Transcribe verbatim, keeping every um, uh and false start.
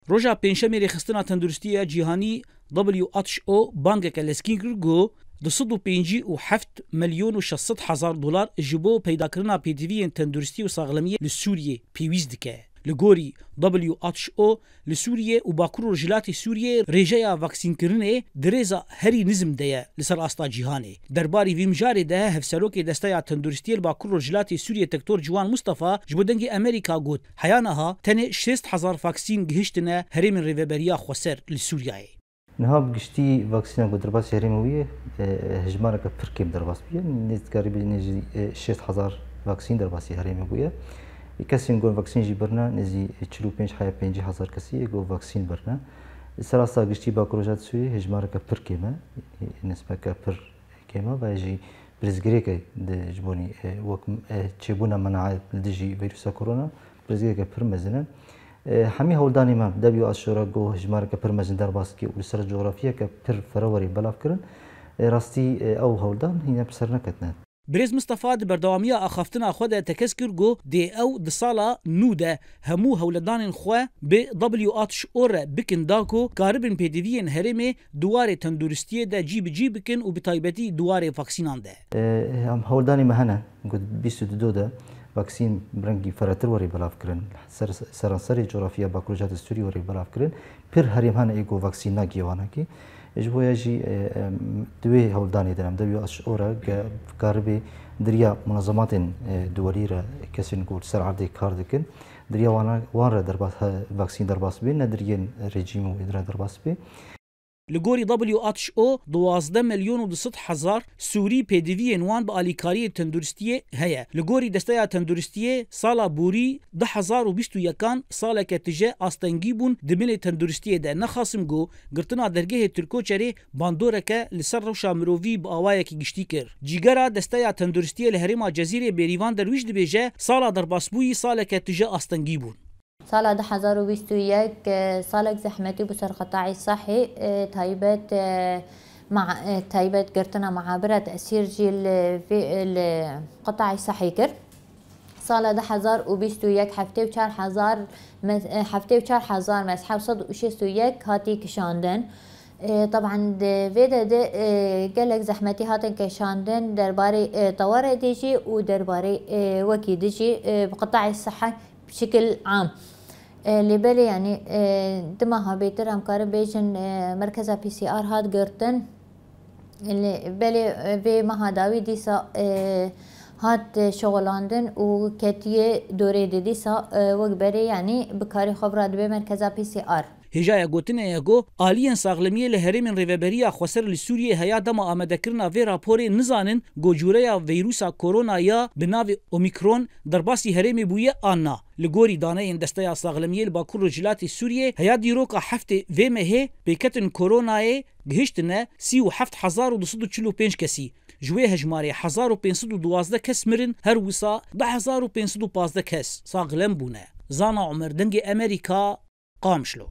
Roja Pêncşemê Rêxistina Tenduristiya Cîhanî W H O bangeke lezkîn kir ku du sed û pêncî û heft milyon û şeş sed hezar dolar ji bo peydakirina pêdiviyên tenduristî û saxlemiyê li Sûriyê pêwîst dike. Li gorî W H O, li Sûriyê û Bakur Rojhilatê Sûriyê rêjeya vaksînkirinê di rêza herî nizm de ye li ser asta cîhanê. Derbarî vî mijarê de hevserokê Desteya Tenduristiyê li Bakur Rojhilatê Sûriyê Tektor Ciwan Mustafa ji bo Dengê Amerîka got, heya niha tenê şêst hezar vaksîn gihiştine herêmên Rêveberiya Xweser li Sûriyeyê. Niha bi giştî vaksîna ku derbasî herêmê bûye, e, hejmareke pir kêm derbas bûye. Nêz dikarî bê nêzî, e, şêst hezar vaksîn derbasî herêmê bûye. Kesên ku vaksîn jî birine, nêzî çil û pênc heya pêncî hezar kesî ye ku vaksîn birine. Li ser asta giştî Bakur Rojhilat Sûriyê hejmareke pir kêm e, e, nisbeke pir kêm e ve jî pirsgirêkê di ji bonî, e, wek, e, çêbûna menaet li dijî vîrusa korona pirsgirêkê pir mezin e. E, hemî hewldanê me W H O re got hejmareke pir mezin derbas dike û li ser cografiyeke pir fere werê belav kirin. E, rastî, e, ew hewldan hîne bi ser neketine. Birêz Mistefa di berdewamiya axaftina xwe de tekez kir ku dê ew di sala nû de hemû hewledanên xwe bi W H O re bikin da ku karibin pêdiviyên herêmê di warê tenduristiyê de cî bi cî bikin û bi taybetî di warê vaksînan de. E, em hewldanê me hene ku bîst û du de vaksîn bi rengî feretir werê belav kirin. Ser, seranserê coğrafya Bakur Rojhilatê Sûriyê werê belav kirin. Pir herêm hene ê ku vaksîn nagihê wan hekî. Ji bo ya jî, e, em, di wê hewldanê de em de wî aş ora ge karibê diriya munazematên, e, duwerî re kesên ku li ser erdê kar dikin, diriya wana, wan re derbas, he, vaksîn derbas bê, ne diriyên rejîm û êdî re derbas bê. Li gorî W H O, duwazdeh milyon û du sed hezar Sûrî pêdiviyên wan bi alîkariyên tenduristiyê heye. Li gorî Desteya Tenduristiyê, sala borî du hezar û bîst û yekan saleke tije astengî bûn di milê tenduristiyê de. Nexasim ku girtina dergehê Tirkoçerê bandoreke li ser rewşa mirovî bi awayekî giştî kir. Cîgera Desteya Tenduristiyê li herêma Cezîrê Bêrîvan Derwîş dibêje, sala derbasbûyî saleke tije astengî bûn. Sala du hezar û bîst û yek, e, salek zehmetî bû ser qetayê sehî, e, taybet, e, ma-, e, taybet girtina muhabira tesîr jî li vê, li qetayê sehî kir. Sala du hezar û bîst û yek heftê û çar hezar me-, e, heftê û çar hezar mez hewt sed û şêst û yek hatî kişandin. E, teban di vê de de, e, gelek zehmetî hatin kişandin derbarê, e, tewarê dijî û derbarê, e, wekî dijî, e, bi qetayê sehî bi şekil am. E, lê belê, yanî, e, di meha bêtir em karin bêjin, e, merkeza P C R hat girtin. Lê belê, e, vê meha dawî dîsa, e, hat, e, şixulandin û ketiye dorê de dîsa, e, wek berê, yanî bi karê xwe bi re dibe merkeza P C R. Hêjaya gotinê ye ku aliyên saxlemiyê li herêmên Rêveberiya Xweser li Sûriyê heya dema amadekirina vê raporê nizanin ku cûreya vîrusa korona ya bi navê Omîkron derbasî herêmê bûye an na. Li gorî daneyên Desteya Saxlemiyê li Bakur Rojhilatê Sûriyê, heya dîroka heftê vê mehê pêketin koronayê gihiştine sî û heft hezar û du sed û çil û pênc kesî. Ji wê hejmarê hezar û pênc sed û duwazdeh kes mirin, her wisa du hezar û pênc sed û pazdeh kes saxlem bûne. Zana Omer, Dengê Amerîka, Qamişlo.